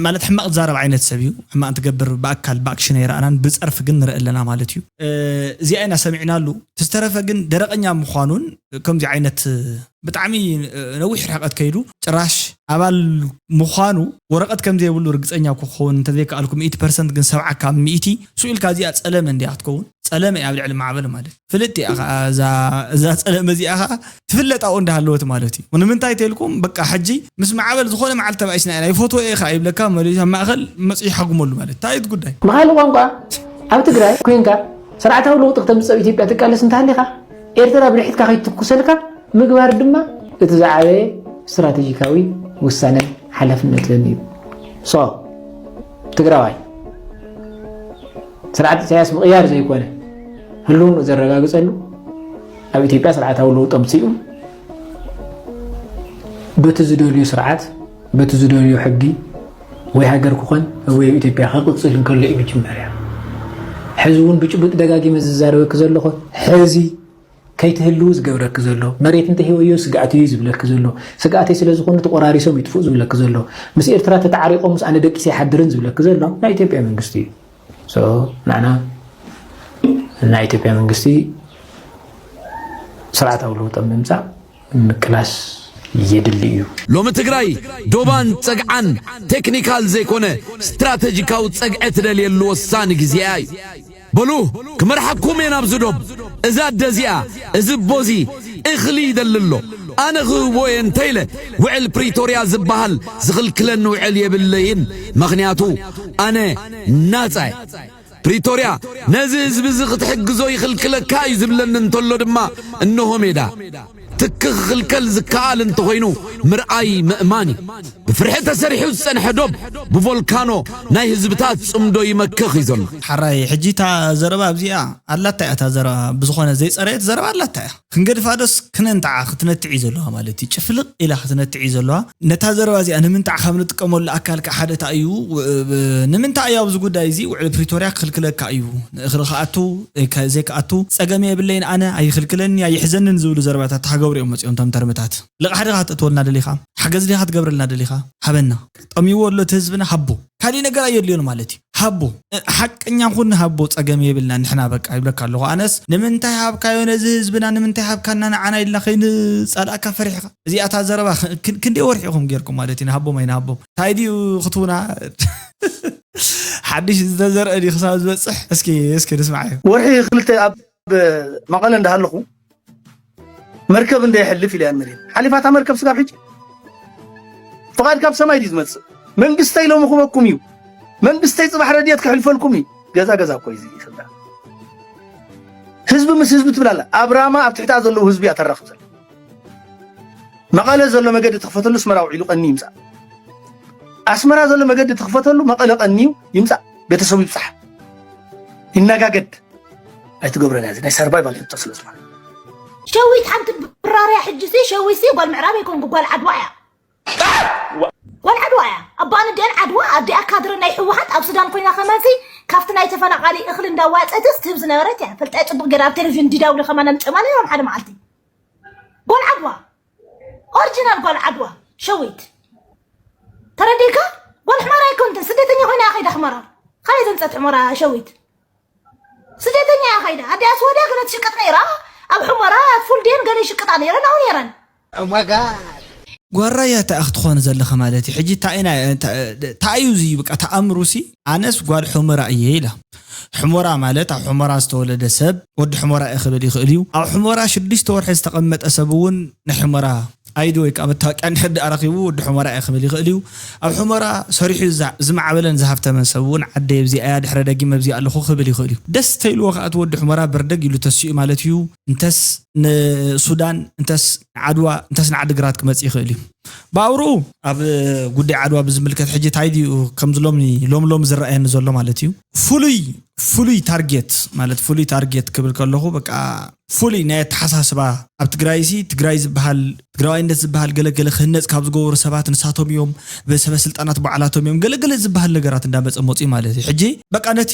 ማለት ሕማቕ ዝዛረብ ዓይነት ሰብ እዩ። ሕማቕ እንትገብር ብኣካል ብኣክሽን ኣይረኣናን፣ ብፀርፊ ግን ንርኢ ኣለና ማለት እዩ። እዚኣ ኢና ሰሚዕናሉ። ዝተረፈ ግን ደረቐኛ ምዃኑን ከምዚ ዓይነት ብጣዕሚ ነዊሕ ርሕቀት ከይዱ ጭራሽ ኣባል ምዃኑ ወረቐት ከም ዘይብሉ ርግፀኛ ክኸውን እንተዘይከኣልኩ ሚእቲ ፐርሰንት ግን ሰብዓ ካብ ሚእቲ ስኡ ኢልካ እዚኣ ፀለመ እንዲያ ክትከውን ፀለመ እያ ኣብ ልዕሊ ማዕበል ማለት ፍልጥ እያ ከዓ እዛ ፀለመ እዚኣ ከዓ ትፍለጥ ኣብኡ እንዳሃለወት ማለት እዩ። ንምንታይ ተልኩም በቃ ሕጂ ምስ ማዕበል ዝኾነ መዓልቲ ተባኢስና ኢና ይፈትዎ እየ ከዓ ይብለካ መሊሱ ኣብ ማእኸል መፅኡ ይሓጉመሉ ማለት እንታይ እቲ ጉዳይ ብካልእ ቋንቋ ኣብ ትግራይ ኮይንካ ስርዓታዊ ለውጢ ክተምፅእ ኣብ ኢትዮጵያ ትቃለስ እንተሃሊካ ኤርትራ ብድሕሪትካ ከይትትኩሰልካ ምግባር ድማ እቲ ዝዓበየ ስትራተጂካዊ ውሳነን ሓላፍነትን እዩ። ሶ ትግራዋይ ስርዓት ኢሳያስ ምቕያር ዘይኮነ ህልውንኡ ዘረጋግፀሉ ኣብ ኢትዮጵያ ስርዓታዊ ለውጢ ኣምፂኡ በቲ ዝደልዮ ስርዓት በቲ ዝደልዮ ሕጊ ወይ ሃገር ክኾን ወይ ኣብ ኢትዮጵያ ክቕፅል እንከሎ እዩ መጀመርያ። ሕዚ እውን ብጭቡጥ ደጋጊመ ዝዛረበኪ ዘለኹ ሕዚ ከይትህልው ዝገብረኪ ዘሎ መሬት እንተሂበዮ ስግኣት እዩ ዝብለኪ ዘሎ ስግኣተይ ስለዝኾኑ ተቆራሪሶም ይጥፍኡ ዝብለኪ ዘሎ ምስ ኤርትራ ተተዓሪቆም ምስ ኣነ ደቂሰ ይሓድርን ዝብለኪ ዘሎ ናይ ኢትዮጵያ መንግስቲ እዩ። ንሕና ናይ ኢትዮጵያ መንግስቲ ስርዓታዊ ለውጢ ኣብ ምምፃእ ምቅላስ የድሊ እዩ። ሎሚ ትግራይ ዶባን ፀግዓን ቴክኒካል ዘይኮነ ስትራተጂካዊ ፀግዒ ትደልየሉ ወሳኒ ግዜኣ እዩ። በሉ ክመርሓኩም እየ ናብዚ ዶብ። እዛ ኣደ እዚኣ፣ እዚ ኣቦ እዚ እኽሊ ይደሊ ኣሎ። ኣነ ክህቦ እየ እንተኢለ ውዕል ፕሪቶርያ ዝበሃል ዝኽልክለኒ ውዕል የብለይን። ምኽንያቱ ኣነ ናፃ እየ። ፕሪቶርያ ነዚ ህዝቢ እዚ ክትሕግዞ ይኽልክለካ እዩ ዝብለኒ እንተሎ ድማ እንሆ ሜዳ። ትኪ ክኽልከል ዝከኣል እንተኾይኑ ምርኣይ ምእማን እዩ። ብፍርሒ ተሰሪሑ ዝጸንሐ ዶብ ብቮልካኖ ናይ ህዝብታት ጽምዶ ይመክኽ እዩ ዘሎ። ሓራይ ሕጂ እታ ዘረባ ኣብዚኣ ኣላታ እያ እታ ዘረባ ብዝኾነ ዘይጸረየት ዘረባ ኣላታ እያ። ክንገድፋ ዶስ ክነንትዓ ክትነትዕ እዩ ዘለዋ ማለት እዩ። ጭፍልቕ ኢላ ክትነትዕ እዩ ዘለዋ። ነታ ዘረባ እዚኣ ንምንታይ ካብ ንጥቀመሉ ኣካል ከኣ ሓደ እታ እዩ። ንምንታይ እዩ ኣብዚ ጉዳይ እዚ ውዕል ፕሪቶርያ ክኽልክለካ እዩ ንእኽሊ ክኣቱ ዘይክኣቱ ጸገም የብለይን ኣነ ኣይኽልክለኒ ኣይሕዘንን ዝብሉ ዘረባታት ተሃገብሩ እዮም መጺኦም እቶም ተርምታት። ልቓሕ ዲኻ ተእትወልና ደሊኻ? ሓገዝ ዲኻ ትገብረልና ደሊኻ? ሃበና። ጠሚዎ ኣሎ እቲ ህዝብና ሃቦ። ካሊእ ነገር ኣየድልዮን ማለት እዩ። ሃቦ፣ ሓቀኛ ኩን፣ ሃቦ፣ ጸገም የብልና ንሕና፣ በቃ ይብለካ ኣለኹ። ኣነስ ንምንታይ ሃብካዮ ነዚ ህዝብና፣ ንምንታይ ሃብካና ንዓና ኢልና ከይንጻላእካ ፈሪሕኻ? እዚኣታ ዘረባ ክ- ክንደይ ወርሒ ኢኹም ጌርኩም ማለት እዩ? ንሃቦም ኣይንሃቦም፣ እንታይ ድዩ ክትውና? ሓድሽ ዝተዘርአ ድዩ ክሳብ ዝበጽሕ? እስኪ እስኪ ንስማዓዮ። ወርሒ ክልተ ኣብ መቐለ እንዳሃለኹ መርከብ እንደ ይሕልፍ ኢለ እያ መሬት ሓሊፋታ። መርከብ ስጋብ ሕጂ ፍቓድ ካብ ሰማይ ድዩ ዝመጽእ? መንግስተይ ሎሚ ክበኩም እዩ፣ መንግስተይ ጽባሕ ረድኤት ክሕልፈልኩም እዩ። ገዛ ገዛ እኮ እዩ እዚ ይኽዳ። ህዝቢ ምስ ህዝቢ ትብላላ። ኣብ ራማ ኣብ ትሕታ ዘለዉ ህዝቢ እያ ተራኽብ ዘላ። መቐለ ዘሎ መገዲ ትኽፈተሉ ኣስመራ ውዒሉ ቀኒ ይምጻእ። ኣስመራ ዘሎ መገዲ ትኽፈተሉ መቐለ ቀኒዩ ይምጻእ። ቤተሰቡ ይብጻሕ። ይነጋገድ። ኣይትገብረን እያ፣ እዚ ናይ ሰርቫይቫል ሕቶ ስለ ዝኾነ። ሸዊት ሓንቲ ብራርያ ሕጂ ሲ ሸዊት ሲ ጓል ምዕራብ ኣይኮንኩ፣ ጓል ዓድዋ እያ። ጓል ዓድዋ እያ። ኣባን ኣዲኣን ዓድዋ፣ ኣዲኣ ካድረ ናይ ህወሓት ኣብ ሱዳን ኮይና ከማንሲ ካብቲ ናይ ተፈናቓሊ እኽሊ እንዳዋፀትስ ትህብ ዝነበረት እያ። ፈልጣ ጽቡቕ ገይራ ኣብ ቴሌቪዥን ዲዳውሊ ከማን ኣምጨማ ነይሮም ሓደ መዓልቲ። ጓል ዓድዋ፣ ኦሪጂናል ጓል ዓድዋ ሸዊት። ተረዲእካ? ጓል ሕመራ ኣይኮንትን፣ ስደተኛ ኮይና እያ ከይዳ ሕመራ። ካበይ ዘምፀት ሕመራ ሸዊት? ስደተኛ እያ ከይዳ። ኣዲኣ ስወድያ ገለ ትሽቅጥ ነይራ፣ ኣብ ሕመራ ፉል ዴን ገለ ይሽቅጣ ነይረን፣ ኣብኡ ነይረን። ጓራያ ተኣ ክትኾን ዘለኸ ማለት እዩ። ሕጂ እንታይ ኢና እንታይ እዩ እዚ በቃ ተኣምሩ ሲ? ኣነስ ጓል ሑመራ እየ ኢላ። ሑመራ ማለት ኣብ ሑመራ ዝተወለደ ሰብ ወዲ ሑመራ እየ ክብል ይኽእል እዩ። ኣብ ሑመራ ሽዱሽተ ወርሒ ዝተቐመጠ ሰብ እውን ናይ ሑመራ ኣይዲ ወይ ከዓ መታወቂያ እንድሕር ደኣ ረኺቡ ወዲ ሑመራ እየ ክብል ይኽእል እዩ። ኣብ ሑመራ ሰሪሑ ዝማዕበለን ዝሃፍተመን ሰብ እውን ዓደይ ኣብዚኣ እያ፣ ድሕረ ደጊም ኣብዚኣ ኣለኹ ክብል ይኽእል እዩ። ደስ ተይልዎ ከዓ እቲ ወዲ ሑመራ በርደግ ኢሉ ተሲኡ ማለት እዩ። እንተስ ንሱዳን፣ እንተስ ንዓድዋ፣ እንተስ ንዓዲ ግራት ክመጽእ ይኽእል እዩ። ብኣውርኡ ኣብ ጉዳይ ዓድዋ ብዝምልከት ሕጂ እንታይ ድዩ ከምዚ ሎሚ ሎም ሎም ዝረኣየኒ ዘሎ ማለት እዩ። ፍሉይ ፍሉይ ታርጌት ማለት ፍሉይ ታርጌት ክብል ከለኹ በቃ ፍሉይ ናይ ኣተሓሳስባ ኣብ ትግራይ ሲ ትግራይ ዝበሃል ትግራዋይነት ዝበሃል ገለገለ ክህነፅ ካብ ዝገበሩ ሰባት ንሳቶም እዮም፣ ብሰበ ስልጣናት ባዕላቶም እዮም ገለገለ ዝበሃል ነገራት እንዳመፀ መፅኡ ማለት እዩ። ሕጂ በቃ ነቲ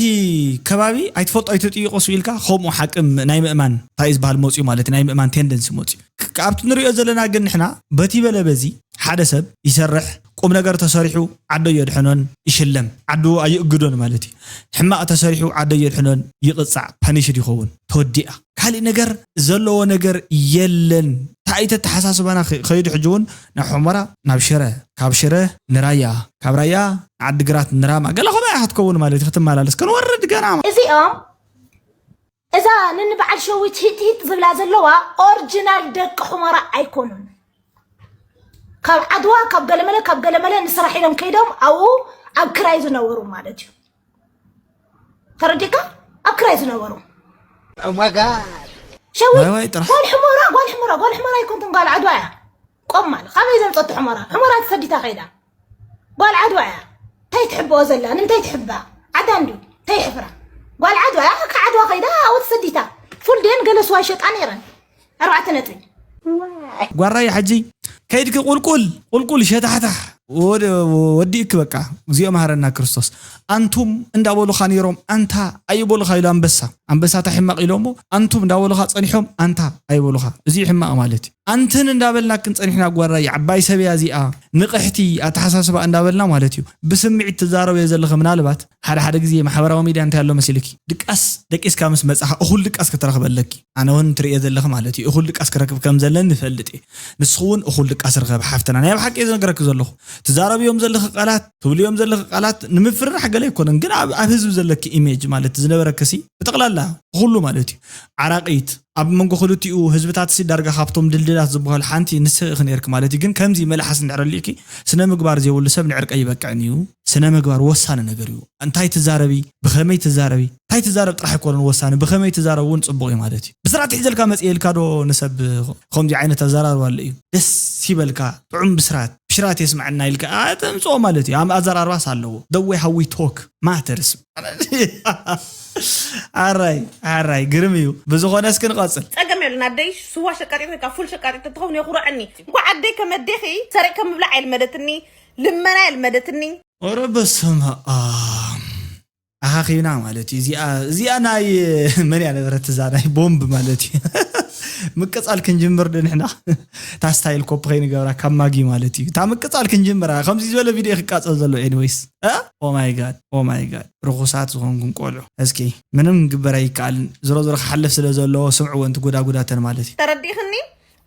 ከባቢ ኣይትፈልጦ ኣይትጥይቆ ሱ ኢልካ ከምኡ ሓቅም ናይ ምእማን እንታይ ዝበሃል መፅኡ ማለት ናይ ምእማን ቴንደንሲ መፅኡ። ኣብቲ ንሪኦ ዘለና ግን ንሕና በቲ በለ በዚ ሓደ ሰብ ይሰርሕ ቁም ነገር ተሰሪሑ ዓዶ የድሕኖን ይሽለም ዓዱ ኣይእግዶን ማለት እዩ። ሕማቕ ተሰሪሑ ዓዶ የድሕኖን ይቕፃዕ ፓኒሽድ ይኸውን ተወዲኣ። ካሊእ ነገር ዘለዎ ነገር የለን። እንታይ ተተሓሳስባና ከይዱ ሕጂ እውን ናብ ሑመራ ናብ ሽረ ካብ ሽረ ንራያ ካብ ራያ ንዓድግራት ንራማ ገለ ከምኡ እያ ክትከውን ማለት እዩ። ክትመላለስ ክንወርድ ገና እዚኦም እዛ ንንበዓል ሸዊት ሂጥ ሂጥ ዝብላ ዘለዋ ኦርጅናል ደቂ ሑመራ ኣይኮኑን። ካብ ዓድዋ ካብ ገለመለ ካብ ገለመለ ንስራሕ ኢሎም ከይዶም ኣብኡ ኣብ ክራይ ዝነበሩ ማለት እዩ። ተረዲካ ኣብ ክራይ ዝነበሩ ሸዊት ጓል ሕመራ ጓል ሕመራ ጓል ሕመራ ኣይኮንትን ጓል ዓድዋ እያ። ቆማል ካበይ ዘምፀቱ ሕመራ? ሕመራ ተሰዲታ ከይዳ ጓል ዓድዋ እያ። እንታይ ትሕብኦ ዘላ ንምንታይ ትሕባ? ዓዳ እንዱ እንታይ ይሕፍራ? ጓል ዓድዋ እያ። ካብ ዓድዋ ከይዳ ኣብኡ ተሰዲታ ፉል ዴን ገለ ስዋ ይሸጣ ነይረን። ኣርባዕተ ነጥቢ ጓራይ ሕጂ ከይድኪ ቁልቁል ቁልቁል ሸታሕታሕ ወዲእኪ በቃ። እግዚኦ መሃረና ክርስቶስ። ኣንቱም እንዳበሉኻ ነይሮም ኣንታ ኣይበሉኻ ኢሉ ኣንበሳ ኣንበሳ ታ ሕማቕ ኢሎሞ ኣንቱም እንዳበሉኻ ጸኒሖም ኣንታ ኣይበሉኻ። እዚ ሕማቕ ማለት እዩ። ኣንትን እንዳበልናክን ጸኒሕና ጓራይ ዓባይ ሰብያ እዚኣ ንቕሕቲ ኣተሓሳስባ እንዳበልና ማለት እዩ። ብስምዒት ትዛረብዮ ዘለኺ ምናልባት ሓደ ሓደ ግዜ ማሕበራዊ ሚድያ እንታይ ኣሎ መሲልኪ ድቃስ ደቂስካ ምስ መጻኻ እኹል ድቃስ ክትረኽበለኪ። ኣነ እውን ትርእየ ዘለኺ ማለት እዩ እኹል ድቃስ ክረክብ ከም ዘለኒ ንፈልጥ እየ። ንስኺ እውን እኹል ድቃስ ርኸቢ ሓፍትና። ናይ ብሓቂ እየ ዝነግረኪ ዘለኹ። ትዛረብዮም ዘለኺ ቃላት ትብልዮም ዘለኺ ቃላት ንምፍርራሕ ገለ ኣይኮነን፣ ግን ኣብ ኣብ ህዝቢ ዘለኪ ኢሜጅ ማለት ዝነበረኪ ሲ ብጠቕላላ ብኹሉ ማለት እዩ ዓራቒት ኣብ መንጎ ክልቲኡ ህዝብታት ሲ ዳርጋ ካብቶም ድልድላት ዝበሃሉ ሓንቲ ንስኺ ኢኺ ነይርኪ ማለት እዩ። ግን ከምዚ መልሓስ እንድሕር ኣልዩኪ ስነ ምግባር ዘይብሉ ሰብ ንዕርቂ ኣይበቅዕን እዩ። ስነ ምግባር ወሳኒ ነገር እዩ። እንታይ ትዛረቢ፣ ብኸመይ ትዛረቢ፣ እንታይ ትዛረብ ጥራሕ ኣይኮነን ወሳኒ፣ ብኸመይ ትዛረብ እውን ፅቡቕ እዩ ማለት እዩ። ብስርዓት ሒዘልካ መፅእ ኢልካ ዶ ንሰብ ከምዚ ዓይነት ኣዘራርባ ኣሎ እዩ ደስ ይበልካ ጥዑም ብስራት ብሽራት የስምዐና ኢልካ ኣተምፅኦ ማለት እዩ። ኣም ኣዘራርባስ ኣለዎ the way how we talk matters ኣራይ ኣራይ ግርም እዩ። ብዝኾነ እስኪ ንቐፅል። ፀገም የለን ኣደይ ስዋ ሸቃጢት ወይ ከዓ ፉል ሸቃጢት ተትኸውን የኹርዐኒ። እንኳዕ ኣደይ ከም ኣዴኺ ሰሪቕካ ምብላዕ የልመደትኒ፣ ልመና የልመደትኒ። ኧረ በስመ ኣብ ኣኻኺብና ማለት እዩ። እዚኣ እዚኣ ናይ መን እያ ነበረት እዛ ናይ ቦምብ ማለት እዩ። ምቅጻል ክንጅምር ዶ ንሕና? እታ ስታይል ኮፒ ከይንገብራ ካብ ማጊ ማለት እዩ። እታ ምቅጻል ክንጅምራ ከምዚ ዝበለ ቪድዮ ክቃጸል ዘሎ። Anyways, oh my god, oh my god, ርኹሳት ዝኾንኩም ቆልዑ፣ እስኪ ምንም ግበር ኣይከኣልን። ዝሮ ዝሮ ክሓልፍ ስለ ዘለዎ ስምዕዎ፣ እንቲ ጉዳጉዳተን ማለት እዩ። ተረዲእኽኒ?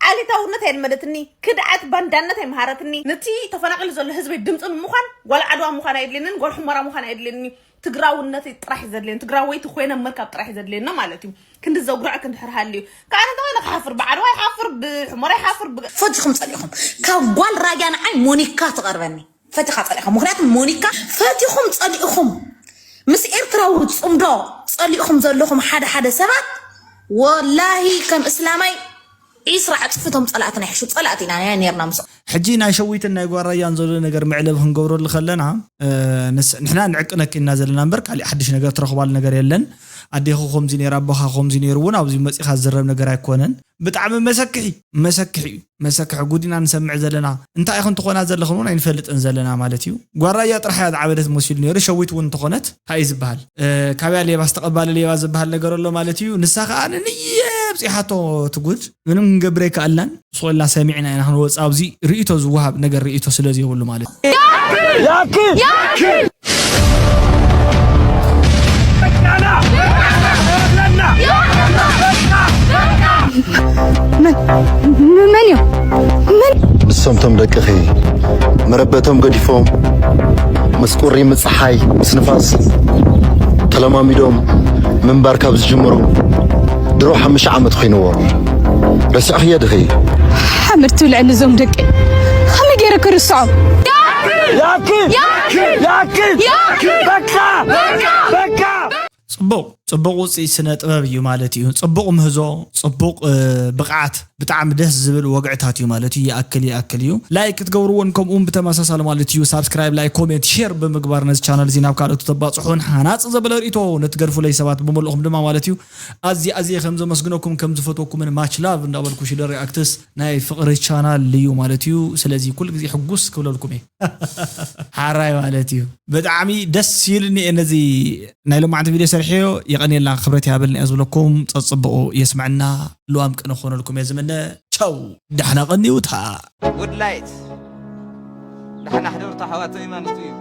ዓሊታውነት ኣየልመደትኒ፣ ክድዓት ባንዳነት ኣይምሃረትኒ። ነቲ ተፈናቒሉ ዘሎ ህዝበይ ድምፂ ንምዃን ጓል ዓድዋ ምዃን ኣየድልየንን፣ ጓል ሑመራ ምዃን ኣየድልየኒ። ትግራውነት ጥራሕ እዩ ዘድልየኒ፣ ትግራወይቲ ኮይነ ምርካብ ጥራሕ እዩ ዘድልየኒ ማለት እዩ። ክንዲ ዘጉርዐ ክንዲ ሕርሃሊ እዩ። ከኣነ እንተኾይነ ክሓፍር፣ ብዓድዋ ይሓፍር፣ ብሑመራ ይሓፍር፣ ብ- ፈቲኹም ጸሊእኹም። ካብ ጓል ራያ ንዓይ ሞኒካ ትቐርበኒ። ፈቲኻ ጸሊእኻ። ምኽንያቱ ሞኒካ ፈቲኹም ጸሊእኹም። ምስ ኤርትራዊ ጽምዶ ጸሊእኹም ዘለኹም ሓደ ሓደ ሰባት፣ ወላሂ ከም እስላማይ ዒስራ ዕጽፊ እቶም ጸላእትና ይሕሹ። ጸላእቲ ኢና ነርና ምስኦም። ሕጂ ናይ ሸዊትን ናይ ጓል ራያን ዘሎ ነገር መዕለቢ ክንገብረሉ ከለና፣ እ፣ ንስ-፣ ንሕና ንዕቅነኪ ኢና ዘለና እምበር ካሊእ ሓድሽ ነገር ትረኽባሉ ነገር የለን። ኣዴኹ ከምዚ ነይራ፣ ኣቦኻ ከምዚ ነይሩ እውን ኣብዚ መጺኻ ዝዝረብ ነገር ኣይኮነን። ብጣዕሚ መሰክሒ፣ መሰክሒ እዩ። መሰክሒ ጉድ ኢና ንሰምዕ ዘለና። እንታይ ኢኽን ትኾና ዘለኽን እውን ኣይንፈልጥን ዘለና ማለት እዩ። ጓል ራያ ጥራሕ እያ ዝዓበደት መሲሉ ነይሩ። ሸዊት እውን እንተኾነት እንታይ እዩ ዝበሃል? እ፣ ካብያ ሌባስ ተቐባሊ ሌባ ዝበሃል ነገር ኣሎ ማለት እዩ። ንሳ ኸኣ ንንየ ኣብጺሓቶ እቲ ጉድ። ምንም ክንገብር ኣይከኣልናን። ስቕ ኢልና ሰሚዕና ኢና ክንወጽእ። ኣብዚ ርእይቶ ዝወሃብ ነገር ርእይቶ ስለ ዘይብሉ ማለት እዩ። መን መን እዮም? መን ንሶም ቶም ደቅኺ መረበቶም ገዲፎም ምስ ቁሪ፣ ምስ ጸሓይ፣ ምስ ንፋስ ተለማሚዶም ምንባር ካብ ዝጅምሩ ድሮ ሓሙሽተ ዓመት ኮይንዎ። ረሲዕኽዮ ድኺ? ሓመድ ትብልዐኒ እዞም ደቂ። ከመይ ገይረ ክርስዖም? ያክል ያክል ያክል በቃ በቃ ጽቡቕ ጽቡቕ ውፅኢት ስነ ጥበብ እዩ ማለት እዩ። ጽቡቕ ምህዞ፣ ጽቡቕ እ፣ ብቕዓት፣ ብጣዕሚ ደስ ዝብል ወግዕታት እዩ ማለት እዩ። ይኣክል ይኣክል እዩ። ላይክ ክትገብርዎን ከምኡውን ብተመሳሳሊ ማለት እዩ ሳብስክራይብ፣ ላይክ፣ ኮሜንት፣ ሼር ብምግባር ነዚ ቻናል እዚ ናብ ካልኦት ተባፅሑን ሃናፂ ዘበለ ርእቶ ነትገድፉለይ ሰባት ብምልእኹም ድማ ማለት እዩ ኣዝየ ኣዝየ ከም ዘመስግነኩም ከም ዝፈትወኩምን ማች ላቭ እንዳበልኩ ሽደ ሪኣክትስ ናይ ፍቕሪ ቻናል እዩ ማለት እዩ። ስለዚ ኩሉ ግዜ ሕጉስ ክብለልኩም እየ። ሓራይ ማለት እዩ። ብጣዕሚ ደስ ይብልኒ እየ ነዚ ናይ ሎማዕንቲ ቪድዮ ሰርሐዮ። የቐንየልና፣ ክብረት ያበልና እየ ዝብለኩም። ጸጽብቑ የስምዐና። ልዋም ቅነ ክኾነልኩም እየ ዝምነ። ቻው፣ ዳሕና ቀንዩታ። ውድላይት ዳሕና ሕደርቶ ሓዋተይ ማለት እዩ።